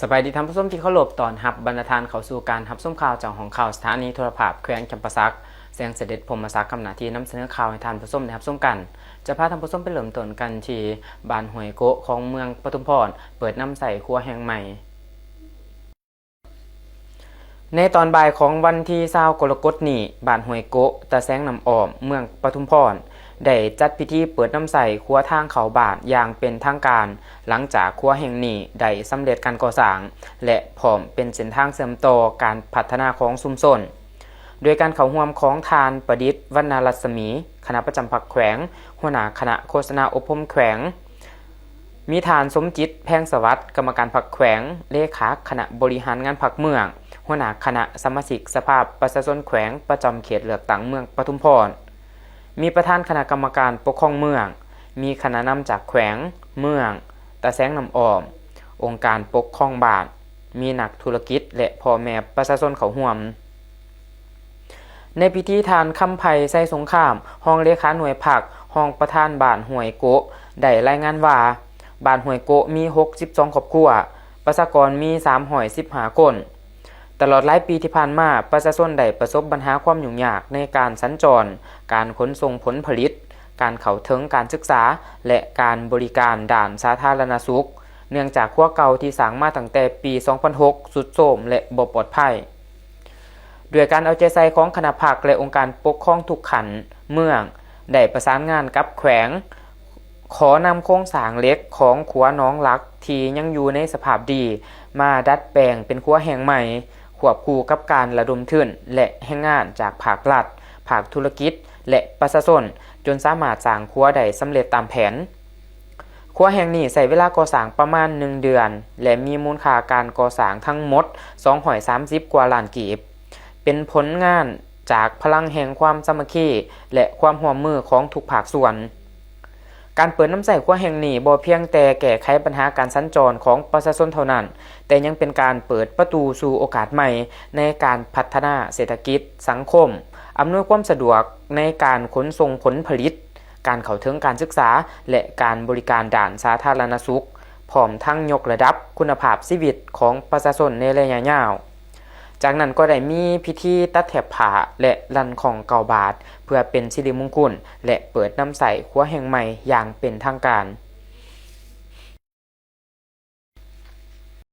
ສະບາຍດີທ່ານຜູ້ຊົມທີ່ເຄົາລົບ, ຕ້ອນຮັບບັນດາທ່ານເຂົ້າສູ່ການຮັບຊົມຂ່າວຈາກຫ້ອງຂ່າວສະຖານີໂທລະພາບແຂວງຈຳປາສັກ. ແສງສະເດັດ ພົມມະສັກ ທຳໜ້າທີ່ນຳສະເໜີຂ່າວໃຫ້ທ່ານຜູ້ຊົມໄດ້ຮັບຊົມກັນ. ຈະພາທ່ານຜູ້ຊົມໄປເລີ່ມຕົ້ນກັນທີ່ບ້ານຫ້ວຍໂກະ ຂອງເມືອງປະທຸມພອນ ເປີດນຳໃຊ້ຂົວແຫ່ງໃໝ່. ໃນຕອນບ່າຍຂອງວັນທີຊາວ ກໍລະກົດນີ້, ບ້ານຫ້ວຍໂກະ ຕາແສງນ້ຳອ້ອມ ເມືອງປະທຸມພອນ ໄດ້ຈັດພິທີເປີດນຳໃຊ້ຂົວທາງເຂົ້າບ້ານຢ່າງເປັນທາງການ, ຫຼັງຈາກຂົວແຫ່ງນີ້ໄດ້ສຳເລັດການກໍ່ສ້າງ ແລະ ພ້ອມເປັນເສັ້ນທາງເຊື່ອມຕໍ່ການພັດທະນາຂອງຊຸມຊົນ, ໂດຍການເຂົ້າຮ່ວມຂອງທ່ານ ປະດິດ ວັນນະລັດສະໝີ ຄະນະປະຈຳພັກແຂວງ, ຫົວໜ້າຄະນະໂຄສະນາອົບຮົມແຂວງ, ມີທ່ານ ສົມຈິດ ແພງສະຫວັດ ກຳມະການພັກແຂວງ, ເລຂາຄະນະບໍລິຫານງານພັກເມືອງ, ຫົວໜ້າຄະນະສະມາຊິກສະພາປະຊາຊົນແຂວງ ປະຈຳເຂດເລືອກຕັ້ງເມືອງປະທຸມພອນ, ມີປະທານຄະນະກຳມະການປົກຄອງເມືອງ, ມີຄະນະນຳຈາກແຂວງ, ເມືອງ, ຕາແສງນ້ຳອ້ອມ, ອົງການປົກຄອງບ້ານ, ມີນັກທຸລະກິດ ແລະ ພໍ່ແມ່ປະຊາຊົນເຂົ້າຮ່ວມ. ໃນພິທີ, ທ່ານ ຄຳໄພ ໄຊສົງຄາມ ຮອງເລຂາໜ່ວຍພັກ, ຮອງປະທານບ້ານຫ້ວຍໂກະ ໄດ້ລາຍງານວ່າ, ບ້ານຫ້ວຍໂກະມີຫົກສິບສອງຄອບຄົວ, ປະຊາກອນມີສາມຮ້ອຍສິບຫ້າຄົນ. ຕະຫຼອດຫຼາຍປີທີ່ຜ່ານມາ, ປະຊາຊົນໄດ້ປະສົບບັນຫາຄວາມຫຍຸ້ງຍາກໃນການສັນຈອນ, ການຂົນສົ່ງຜົນຜະລິດ, ການເຂົ້າເຖິງການສຶກສາ ແລະ ການບໍລິການດ້ານສາທາລະນະສຸກ, ເນື່ອງຈາກຂົວເກົ່າທີ່ສ້າງມາຕັ້ງແຕ່ປີສອງພັນຫົກ ຊຸດໂຊມ ແລະ ບໍ່ປອດໄພ. ດ້ວຍການເອົາໃຈໃສ່ຂອງຄະນະພັກ ແລະ ອົງການປົກຄອງທຸກຂັ້ນເມືອງ ໄດ້ປະສານງານກັບແຂວງ, ຂໍນຳໂຄງສ້າງເຫຼັກຂອງຂົວໜອງຫຼັກທີ່ຍັງຢູ່ໃນສະພາບດີ ມາດັດແປງເປັນຂົວແຫ່ງໃໝ່, ຄວບຄູ່ກັບການລະດົມທຶນ ແລະ ແຮງງານຈາກພາກລັດ, ພາກທຸລະກິດ ແລະ ປະຊາຊົນ, ຈົນສາມາດສ້າງຂົວໄດ້ສຳເລັດຕາມແຜນ. ຂົວແຫ່ງນີ້ໃຊ້ເວລາກໍ່ສ້າງປະມານໜຶ່ງເດືອນ ແລະ ມີມູນຄ່າການກໍ່ສ້າງທັງໝົດສອງຮ້ອຍສາມສິບກວ່າລ້ານກີບ, ເປັນຜົນງານຈາກພະລັງແຫ່ງຄວາມສາມັກຄີ ແລະ ຄວາມຮ່ວມມືຂອງທຸກພາກສ່ວນ. ການເປີດນຳໃຊ້ຂົວແຫ່ງນີ້ບໍ່ພຽງແຕ່ແກ້ໄຂບັນຫາການສັນຈອນຂອງປະຊາຊົນເທົ່ານັ້ນ, ແຕ່ຍັງເປັນການເປີດປະຕູສູ່ໂອກາດໃໝ່ໃນການພັດທະນາເສດຖະກິດ, ສັງຄົມ, ອຳນວຍຄວາມສະດວກໃນການຂົນສົ່ງຜົນຜະລິດ, ການເຂົ້າເຖິງການສຶກສາ ແລະ ການບໍລິການດ້ານສາທາລະນະສຸກ, ພ້ອມທັງຍົກລະດັບຄຸນນະພາບຊີວິດຂອງປະຊາຊົນໃນໄລຍະຍາວ. ຈາກນັ້ນກໍໄດ້ມີພິທີຕັດແຖບຜ້າ ແລະ ລັນຄ້ອງເກົ້າບາດ ເພື່ອເປັນສິລິມຸງຄຸນ ແລະ ເປີດນຳໃຊ້ຂົວແຫ່ງໃໝ່ຢ່າງເປັນທາງການ.